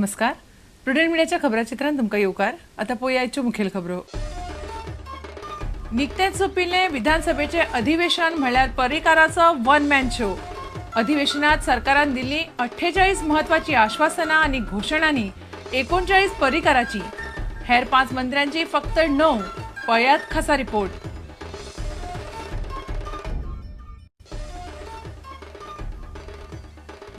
नमस्कार, प्रुडंट मीडियाच्या खबराचित्रांत तुमकां येवकार। आतां पळोवया आयच्यो मुखेल खबरो। निकतेंच सोंपिल्लें विधानसभेचें अधिवेशन म्हळ्यार पर्रीकाराचो वन मॅन शो। अधिवेशनात सरकारान दिल्ली 48 म्हत्वाची आश्वासनां आनी घोशणांनी 39 पर्रीकाराची, हेर 5 मंत्र्यांची फक्त 9। पळयात खासा रिपोर्ट।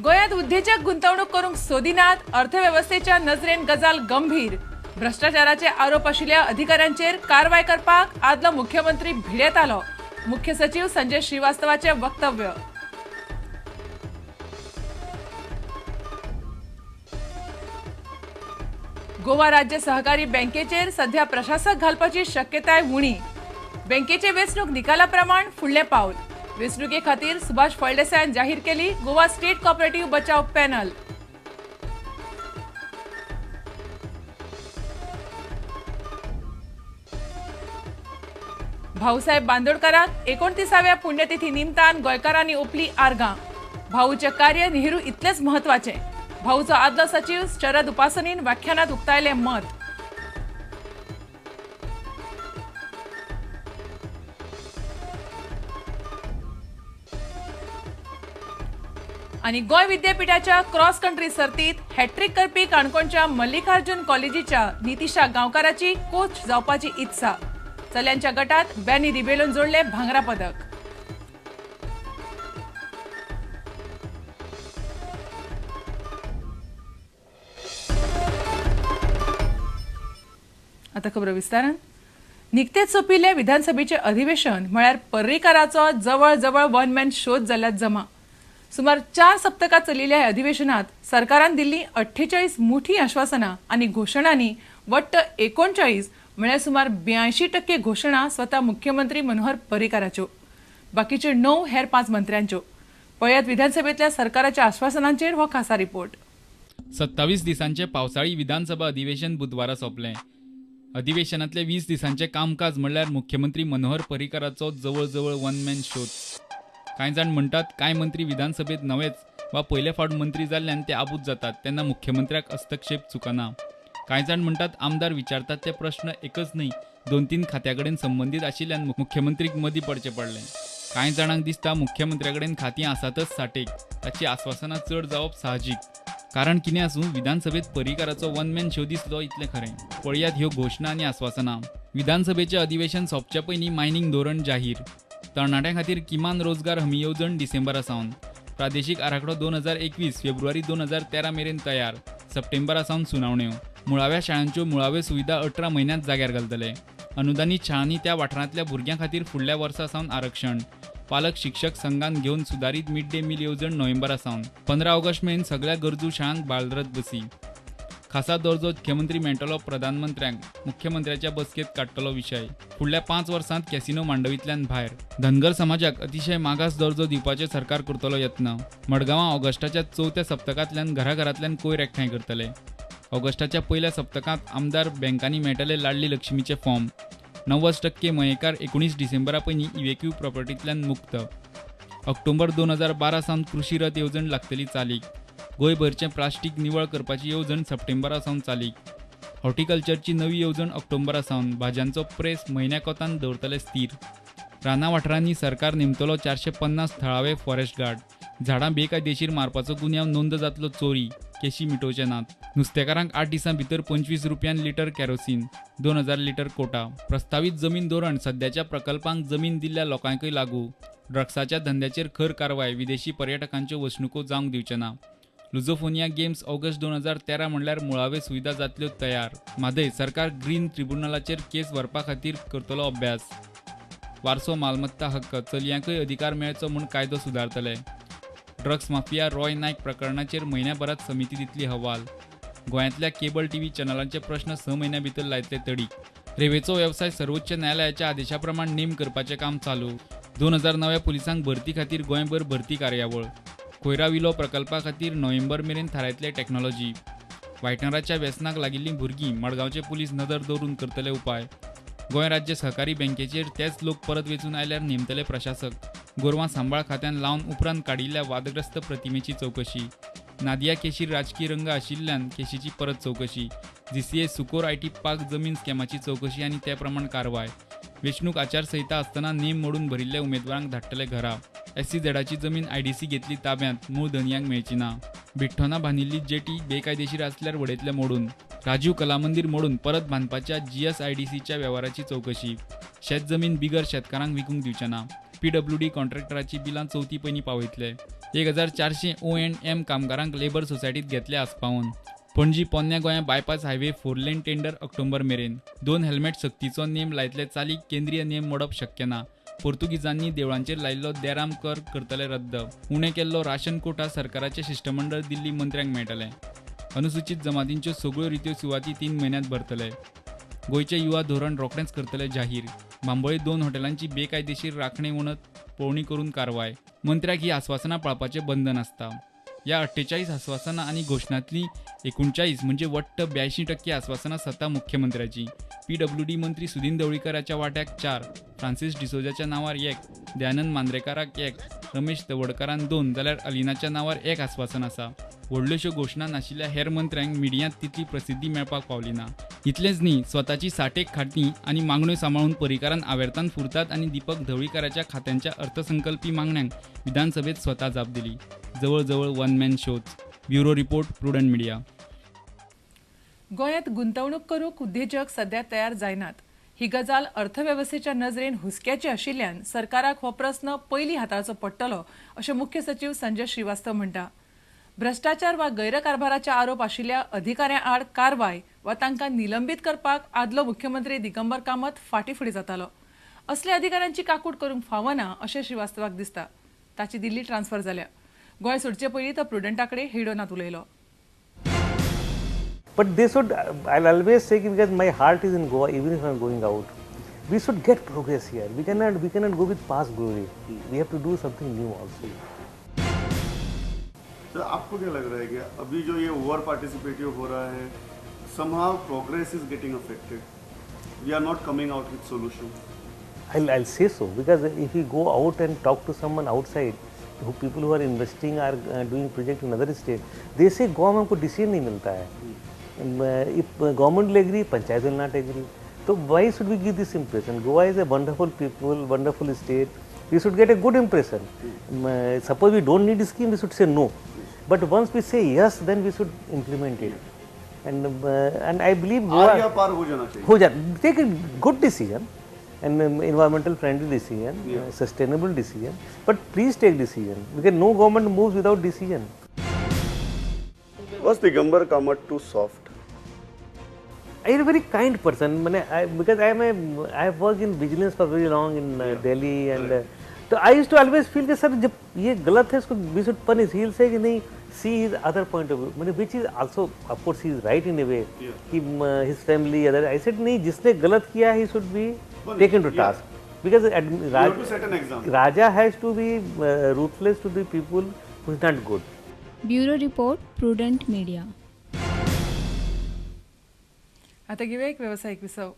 गोंयांत उद्देजक गुंतवणूक करूंक सोदिनात, अर्थवेवस्थेच्या नजरेन गजाल गंभीर। भ्रष्टाचाराचे आरोप आशिल्ल्या अधिकाऱ्यांचेर कारवाय करपाक आदलो मुख्यमंत्री भिडेतालो, मुख्य सचिव संजय श्रीवास्तवाचे वक्तव्य। गोवा राज्य सहकारी बँकेचेर सध्या प्रशासक घालपाची शक्यताय उणी। बँकेचे वेंचणूक निकाला प्रमाण फुडलें पावल। वेंचणुके खातीर सुभाष फळदेसायान जाहीर केली गोवा स्टेट कॉपरेटिव्ह बचाव पॅनल। भाऊसाहेब बांदोडकरांक 29व्या पुण्यतिथी निमतान गोंयकारांनी ओपली आर्गां। भाऊचें कार्य नेहरू इतलेंच म्हत्वाचें, भाऊचो आदलो सचिव शरद उपासनीन व्याख्यानात उक्तायलें मत। आनी गोंय विद्यापीठाच्या क्रॉस कंट्री सर्तीत हॅट्रीक करपी काणकोणच्या मल्लिकार्जुन कॉलेजीच्या नितिशा गांवकाराची कोच जावपाची इत्सा। चल्यांच्या गटात बॅनी रिबेलोन जोडले भांगरा पदक। आता खबर विस्तारान। निकतेच सोंपिल्लें विधानसभेचें अधिवेशन म्हळ्यार पर्रीकाराचो जवळ जवळ वन मॅन शोच जाल्यात जमा। सुमार 4 सप्तकां चलिल्ल्या ह्या अधिवेशनात सरकारान दिल्ली 48 मोठी आश्वासनां आनी घोशणांनी वट्ट 39 म्हळ्यार सुमार 82% घोशणा स्वता मुख्यमंत्री मनोहर पर्रीकाराच्यो, बाकीच्यो 9 हेर 5 मंत्र्यांच्यो। पळयात विधानसभेतल्या सरकाराच्या आश्वासनांचेर हो खासा रिपोर्ट। 27 दिसांचे पावसाळी विधानसभा अधिवेशन बुधवारा सोंपलें। अधिवेशनांतले 20 दिसांचे कामकाज म्हणल्यार मुख्यमंत्री मनोहर पर्रीकाराचो जवळ जवळ वन मॅन शोच। कांय जाण म्हणटात कांय मंत्री विधानसभेत नवेच वा पयले फावट मंत्री जाल्ल्यान ते आबूज जातात तेन्ना मुख्यमंत्र्याक हस्तक्षेप चुकना। कांय जाण म्हणटात आमदार विचारतात ते प्रश्न एकच न्हय 2-3 खात्या कडेन संबंदीत आशिल्ल्यान मुख्यमंत्रीक मदीं पडचें पडलें। कांय जाणांक दिसता मुख्यमंत्र्या कडेन खातीं आसातच साठेक, ताची आस्वासनां चड जावप साहजीक। कारण कितें आसूं, विधानसभेत पर्रीकाराचो वन मॅन शो दिसलो इतलें खरें। पळयात ह्यो घोशणा आनी आस्वासनां। विधानसभेचें अधिवेशन सोंपचे पयलीं मायनींग धोरण जाहीर, तरणाट्यां खातीर किमान रोजगार हमी येवजण डिसेंबरा सावन, प्रादेशीक आराखडो 2021 फेब्रुवारी 2013 मेरेन तयार, सप्टेंबरा सावन सुनावण्यो, मुळाव्या शाळांच्यो मुळाव्यो सुविधा 18 म्हयन्यांत जाग्यार घालतले, अनुदानीत शाळांनी त्या वाठारांतल्या भुरग्यां खातीर फुडल्या वर्सा सावन आरक्षण, पालक शिक्षक संघान घेवन सुदारीत मिड डे मील येवजण नोव्हेंबरा सावन, 15 ऑगस्ट मेरेन सगळ्या गरजू शाळांक बालरथ बसी, खासा दर्जो मुख्यमंत्री मेळटलो प्रधानमंत्र्यांक, मुख्यमंत्र्याच्या बसकेत काडटलो विशय, फुडल्या 5 वर्सांत कॅसिनो मांडवींतल्यान भायर, धनगर समाजाक अतिशय मागास दर्जो दिवपाचे सरकार करतलो यत्न, मडगांवां ऑगस्टाच्या 4थ्या सप्तकांतल्यान घराघरांतल्यान कोयर एकठांय करतले, ऑगस्टाच्या पयल्या सप्तकांत आमदार बँकांनी मेळटले लाडली लक्ष्मीचे फॉर्म, 90% मयेकार 19 डिसेंबरा पयलीं इव्हेक्यू प्रॉपर्टींतल्यान मुक्त, ऑक्टोबर 2012 सावन कृशी रथ येवजण लागतली चालीक, गोंयभरचें प्लास्टीक निवळ करपाची येवजण सप्टेंबरा सावन चालीक, हॉर्टिकल्चरची नवी येवजण ऑक्टोबरा सावन, भाजयांचो प्रेस म्हयन्या कोतान दवरतले स्थीर, रानां वाठारांनी सरकार नेमतलो 450 थळावे फॉरेस्ट गार्ड, झाडां बेकायदेशीर मारपाचो गुन्यांव नोंद जातलो चोरी, केशी मिटोवचे नात, नुस्तेकारांक 8 दिसां भितर 25 रुपयान लिटर कॅरोसीन, 2000 लिटर कोटा, प्रस्तावीत जमीन धोरण सद्याच्या प्रकल्पांक जमीन दिल्ल्या लोकांकय लागू, ड्रग्साच्या धंद्याचेर खर कारवाय, विदेशी पर्यटकांच्यो वसणुको जावंक दिवचे ना, लुझोफोनिया गेम्स ऑगस्ट 2013 म्हणल्यार मुळाव्यो सुविधा जातल्यो तयार, म्हादय सरकार ग्रीन ट्रिब्युनलाचेर केस व्हरपा खातीर करतलो अभ्यास, वारसो मालमत्ता हक्क चलयांकय अधिकार मेळचो म्हूण कायदो सुदारतले, ड्रग्स माफिया रॉय नायक प्रकरणाचेर म्हयन्याभरात समिती दितली हवाल, गोंयांतल्या केबल टीव्ही चॅनलांचे प्रश्न 6 म्हयन्यां भितर लायतले तडीक, रेवेचो वेवसाय सर्वोच्च न्यायालयाच्या आदेशा प्रमाण नेम करपाचें काम चालू, 2009 पुलिसांक भरती खातीर गोंयभर भरती कार्यावळ, कोयरा विलो प्रकल्पा खातीर नोव्हेंबर मेरेन थारायतले टॅक्नॉलॉजी, वायटनराच्या व्यसनाक लागिल्लीं भुरगीं मडगांवचे पुलीस नदर दवरून करतले उपाय, गोंय राज्य सहकारी बँकेचेर तेच लोक परत वेंचून आयल्यार नेमतले प्रशासक, गोरवां सांबाळ खात्यान लावन उपरांत काडिल्ल्या वादग्रस्त प्रतिमेची चवकशी, नादिया केशीर राजकीय रंग आशिल्ल्यान केशीची परत चवकशी. जीसीए सुकोर IT park जमीन स्कॅमाची चवकशी आनी ते प्रमाण कारवाय. वेंचणूक आचारसंहिता आसतना नेम मोडून भरिल्ल्या उमेदवारांक धाडटले घरा. एससीझेडाची जमीन आयडीसी घेतली ताब्यांत, मूळ धनयांक मेळची ना. बिठ्ठोना बांदिल्ली जेटी बेकायदेशीर आसल्यार वडयतले मोडून. राजीव कलामंदिर मोडून परत बांदपाच्या जीएसआयडीसीच्या वेव्हाराची चवकशी. शेत जमीन बिगर शेतकारांक विकूंक दिवचे ना. पीडब्ल्यूडी कॉन्ट्रॅक्टराची बिलां चवथी पयलीं पावयतले. 1400 O&M कामगारांक लेबर सोसायटीत घेतले आसपावन. पणजी पोन्न्या गोंया bypass highway 4 lane tender October मेरेन. 2 हेल्मेट सक्तीचो नेम लायतले चालीक केंद्रीय नेम मोडप शक्य ना. पोर्तुगीजांनी देवळांचेर लायिल्लो देराम कर करतले रद्द. उणें केल्लो राशन कोटा सरकाराचें शिश्टमंडळ दिल्ली मंत्र्यांक मेळटलें. अनुसूचित जमातींच्यो सगळ्यो रित्यो सुवाती 3 म्हयन्यांत भरतले. गोंयचें युवा धोरण रोखडेंच करतले जाहीर. बांबोळे 2 हॉटेलांची बेकायदेशीर राखणे वणत पळोवणी करून कारवाय. मंत्र्याक ही आस्वासनां पाळपाचें बंधन आसता. ह्या 48 आस्वासनां आनी घोशणांतलीं 39 म्हणजे वट्ट 82% आस्वासनां सता मुख्यमंत्र्याची. पीडब्ल्यूडी मंत्री सुदिन ढवळीकराच्या वाट्याक 4, फ्रांसीस डिसोजाच्या नांवार 1, दयानंद मांद्रेकाराक 1, रमेश तवडकारान 2 जाल्यार अलिनाच्या नांवार 1 आस्वासन आसा. व्हडल्योश्यो घोशणा नाशिल्ल्या हेर मंत्र्यांक मिडियांत तितली प्रसिद्धी मेळपाक पावली ना. इतलेंच न्ही, स्वताची 60 खातीं आनी मागण्यो सांबाळून पर्रीकारान आवेर्तान फुरतात आनी दीपक ढवळीकाराच्या खात्यांच्या अर्थसंकल्पी मागण्यांक विधानसभेत स्वता जाप दिली. जवळ जवळ वन मॅन शोच. Bureau report, Prudent Media. गोंयांत गुंतवणूक करूंक उद्देजक सध्या तयार जायनात. ही गजाल अर्थवेवस्थेच्या नजरेन हुस्क्याची आशिल्ल्यान सरकाराक हो प्रस्न पयलीं हाताळचो पडटलो अशें मुख्य सचीव संजय श्रीवास्तव म्हणटा. भ्रश्टाचार वा गैरकारभाराचे आरोप आशिल्ल्या अधिकाऱ्यां आड कारवाय वा तांकां निलंबीत करपाक आदलो मुख्यमंत्री दिगंबर कामत फाटीं फुडें जातालो. असल्या अधिकाऱ्यांची काकूट करूंक फावना अशें श्रीवास्तवाक दिसता. ताची दिल्ली ट्रान्सफर जाल्या. गोंय सोडचे पयलीं तो प्रुडंटा कडेन हेडोनात उलयलो. But they should, I'll always say, because my heart is in Goa, even if I'm going out, we should get progress here. We cannot go with past glory. We have to do something new also. तो आपको क्या लग रहा है कि अभी जो ये over participative हो रहा है, somehow progress is getting affected. We are not coming out with solution. I'll say so, because if you go out and talk to someone outside, who people who are investing are doing project in other state, they say Goa में हमको decision नहीं मिलता है. If government will agree, panchayat will not agree. So why should we give this impression? Goa is a wonderful people, wonderful state. We should get a good impression. Suppose we don't need a scheme, we should say no. But once we say yes, then we should implement it. And I believe Goa पार हो जाना चाहिए. हो जा, take a good decision and environmental friendly decision, sustainable decision. But please take decision, because no government moves without decision. Was Digambar Kamat too soft? I am a very kind person, because I have worked in vigilance for very long in Delhi, and so I used to always feel that sir, जब ये गलत है इसको we should punish. He will say कि नहीं, see his other point of view, which is also of course he is right in a way. कि his family other. I said नहीं, जिसने गलत किया he should be taken to task, because you have to set an example. Raja has to be ruthless to the people who is not good. Bureau report, Prudent Media. आता घेऊया एक व्यावसायिक विसव.